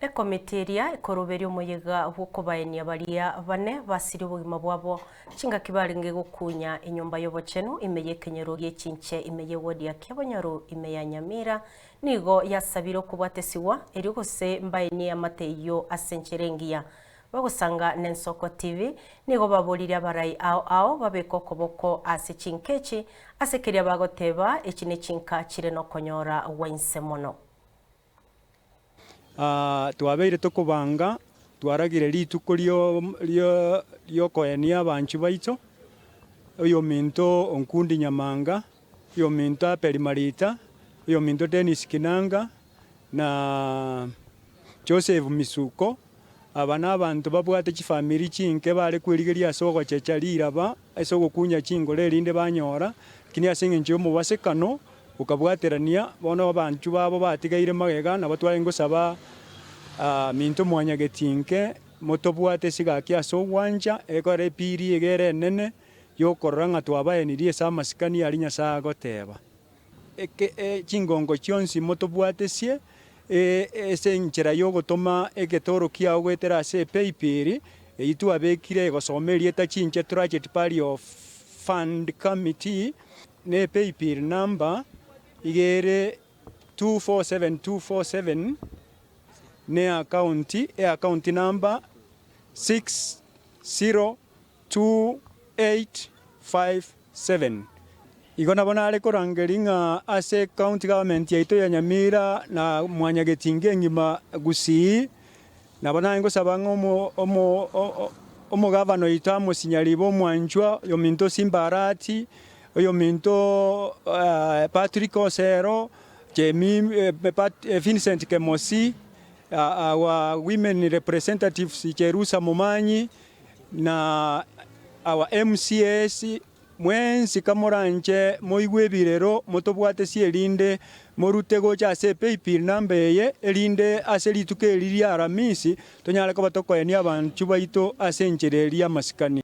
Ekomiti eria ekoroberia omoyega bw'okobaenia baria bane basirie obogima bwabo chingaki barenge gokunya enyomba y'obochenu ime y'ekenyoro gie chinche ime y'ewodi ya Kiabonyoru ime ya Nyamira nigo yasabire okobwatesigwa erio gose mbaenie amate eyio ase enchera engiya. Bagosanga n'Ensoko TV nigo baboririe abarai ao ao babeke okoboko ase chinka echi ase keria bagoteba echi nechinka chire nokonyora gwa inse mono. Twabeire tokobanga, twaragire rituko riokoenia abanchwa baito, oyominto Onkundi Nyamanga, oyominto Abel Marita, oyominto Dennis Kinanga, na Joseph Misuko, aba nabanto babwate chifamiri chinke bare kwerigeria ase ogochecha riraba ase ogokunya chingoro erinde banyora, lakini ase engencho y'omobasekano Gokabwaterania bono abanchwa babo batigaire magega, nabo twarenge gosaba minto mwanyagetinke motobwate esigaki ase ogwancha, ekore epiiri iga ere enene y'okorora ng'a twabaenirie ase amasikani aria Nyasae agoteba. Eke chingongo chionsi motobwatesie ase enchera y'ogotoma egetoro kiao goetera ase epaybill eyio twabekire egosoma erieta Chinche Tragedy Burial Fund Committee. Ne paybill number iga ere 247247 ne account e account number 602857. Igo nabo nare korangeria ng'a ase county government yaito ya Nyamira na mwanyagetinga engima Gusii, nabo naye ngosaba ng'a omo omo omogavana oito amosinyaribe omwanchwa oyominto Simba Arati, Oyominto Patrick Osero, Vincent Kemosi, our women representatives Jerusa Momanyi na our MCAs, mwensi kamoranche moigwe ebirero motobwatesie erinde morute gocha ase epaybill number eye erinde ase rituko eri ria Aramisi tonyare koba tokoenia abanchwa baito ase enchera eria y'amasikani.